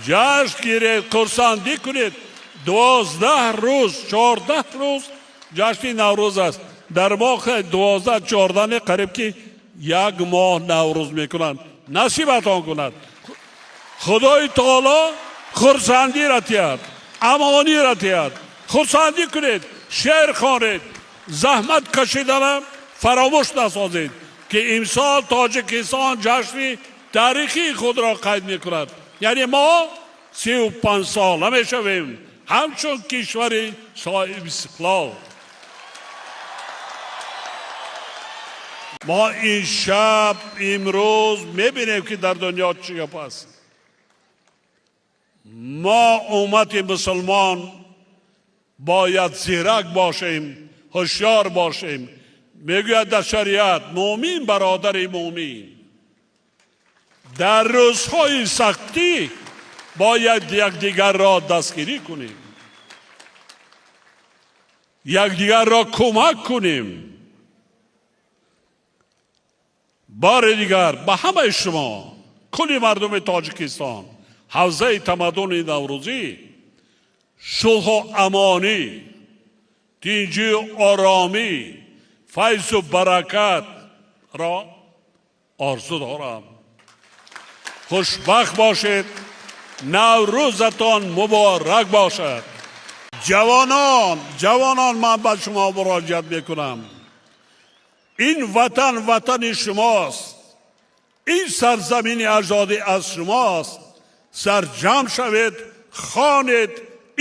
Ҷашн гиред, хурсандӣ кунед. 12 рӯз, 14 рӯз ҷашни Наврӯз аст. Дар моҳ 12, 14 не, қариб ки як моҳ Наврӯз мекунанд. Насибатон кунад. Худои таоло хурсандиро диҳад, амониро диҳад. Хурсандӣ кунед, шеър хонед, заҳмат кашиданам фаромӯш насозед, ки имсол Тоҷикистон ҷашни таърихии худро қайд мекунад. Яъне мо 35сола мешавем ҳамчун кишвари соҳибистиқлол. Мо ин шаб, имрӯз мебинем, ки дар дунё чӣ гап аст. Мо, уммати мусулмон, бояд зирак бошем, ҳушёр бошем. Мегӯяд дар шариат: мӯмин бародари мӯмин. Дар рӯзҳои сахтӣ бояд якдигарро дастгирӣ кунем, якдигарро кӯмак кунем. Бори дигар ба ҳамаи шумо, кулли мардуми Тоҷикистон, ҳавзаи тамаддуни наврӯзӣ, сулҳу амонӣ, тинҷию оромӣ, файзу баракатро орзу дорам. Хушбахт бошед, Наврӯзатон муборак бошад. Ҷавонон, ҷавонон, ман ба шумо муроҷиат мекунам. Ин ватан ватани шумост, ин сарзамини аҷдодӣ аз шумост. Сарҷамъ шавед, хонед,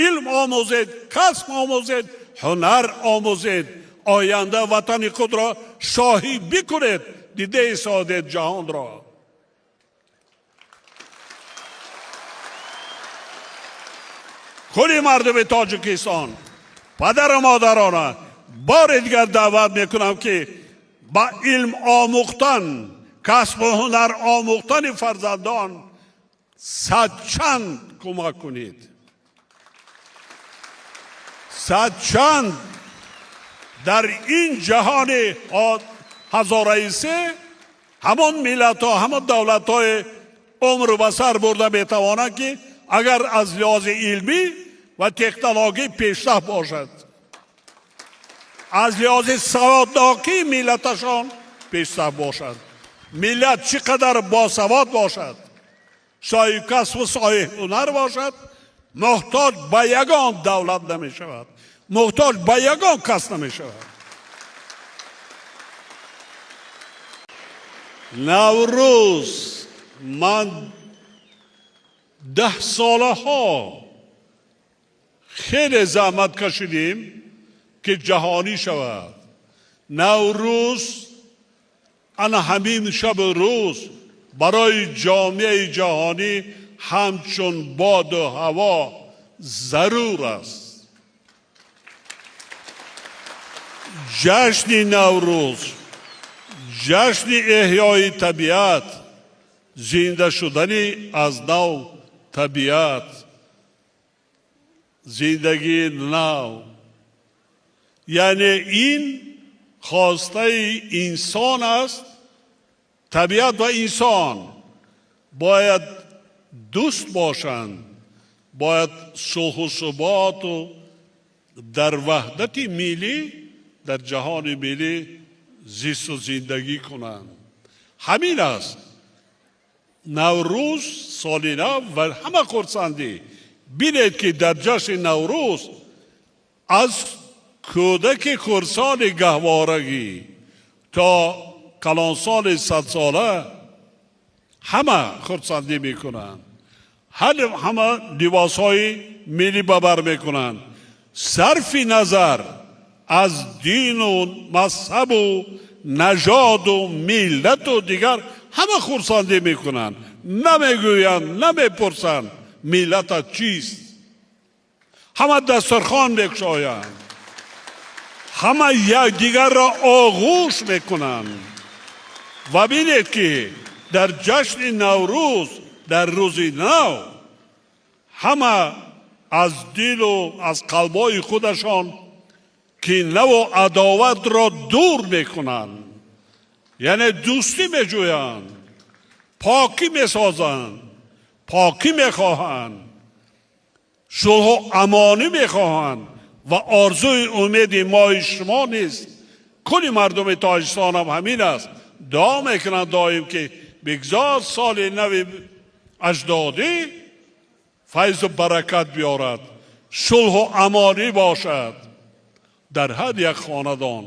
илм омӯзед, касб омӯзед, ҳунар омӯзед. Оянда ватани худро шоҳӣ бикунед, дида содед ҷаҳонро. Кулли мардуми Тоҷикистон, падару модарона бори дигар даъват мекунам, ки ба илм омӯхтан, касбу ҳунар омӯхтани фарзандон садчанд кӯмак кунед, садчанд. Дар ин ҷаҳони ҳазораи се ҳамон миллатҳо, ҳамон давлатҳои умру ба сар бурда метавонанд, ки агар аз лиҳози илмӣ ва технологӣ пешрафт бошад, аз лиҳози саводнокии миллаташон пешрафт бошад. Миллат чӣ қадар босавод бошад, соҳиби касбу соҳиби ҳунар бошад, муҳтоҷ ба ягон давлат намешавад, муҳтоҷ ба ягон кас намешавад. Наврӯз ман 10 солаҳо хеле заҳмат кашидем, ки ҷаҳонӣ шавад Наврӯз. Ана ҳамин шабу рӯз барои ҷомеаи ҷаҳонӣ ҳамчун боду ҳаво зарур аст. Ҷашни Наврӯз ҷашни эҳёи табиат, зинда шудани аз нав табиат, зиндагии нав. Яъне ин хостаи инсон аст. Табиат ва инсон бояд дӯст бошанд, бояд сулҳу суботу дар ваҳдати миллӣ, дар ҷаҳони миллӣ зисту зиндагӣ кунанд. Ҳамин аст Наврӯз, соли нав ва ҳама хурсандӣ. Бинед, ки дар ҷашни Наврӯз аз кӯдаки хурсони гаҳворагӣ то калонсоли садсола ҳама хурсандӣ мекунанд, ҳама либосҳои миллӣ ба бар мекунанд, сарфи назар аз дину мазҳабу нажоду миллату дигар, ҳама хурсандӣ мекунанд. Намегӯянд, намепурсанд, миллатат чист. Ҳама дастархон мекушоянд, ҳама якдигарро оғӯш мекунанд. Ва бинед, ки дар ҷашни Наврӯз, дар рӯзи нав, ҳама аз дилу аз қалбҳои худашон кинаву адоватро дур мекунанд, яъне дӯстӣ меҷӯянд, покӣ месозанд. Покӣ мехоҳанд, сулҳу амонӣ мехоҳанд ва орзуи умеди мои шумо нест. Кулли мардуми Тоҷикистон ҳам ҳамин аст. Дуо мекунанд доим, ки бигзор соли нави аҷдодӣ файзу баракат биёрад, сулҳу амонӣ бошад дар ҳар як хонадон,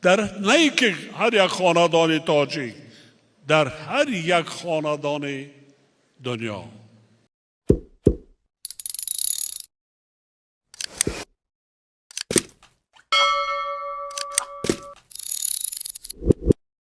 дар на ки ҳар як хонадони тоҷик, дар ҳар як хонадони дунё.